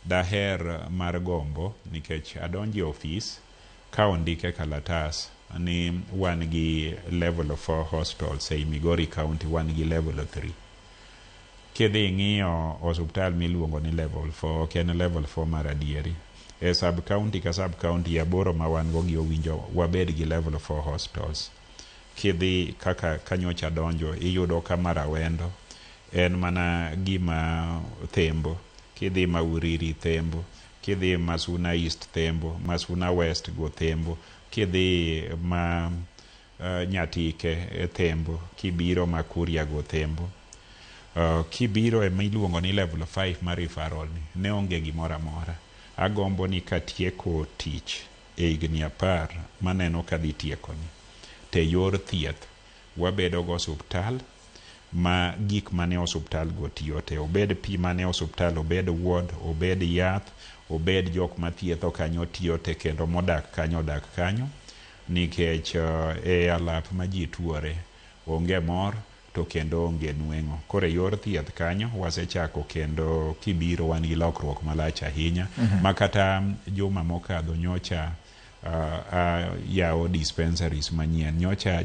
Daher mar gombo nikech adonjo e ofis ka ondik e kalatas ni wan gi level 4 hospitals ei Migori County, wan gi level 3. Kidhi ing'iyo osuptal miluongo ni level 4, ok en level 4 mar adieri. E sub county ka sub county 8 ma wan go gi owinjo wabed gi level 4 hospitals. Kidhi kaka kanyocha donjo, iyudo ka Marawendo en mana gima thembo. Kidhi Mauriri thembo, kidhi Masuna East thembo, Masuna West go thembo, kidhi ma Nyatike thembo, kibiro Makuria go thembo. Kibiro e miluongo ni level 5 mar referral ni, ne onge gimoro amora. Agombo ni katieko tich e higni 10 maneno kadhi tieko ni, te yor thieth wabedo go osuptal ma gik mane osuptal go tiyo te, obed pi mane osuptal, obed ward, obed yath, obed jok mathietho kanyo tiyo te, kendo modak kanyo odak kanyo, nikech e alap ma ji tuore onge mor to kendo onge nweng'o. Koro e yor thieth kanyo wasechako, kendo kibiro wan gi lokruok malach ahinya ma kata juma mokadho nyocha yawo dispensaries manyien nyocha.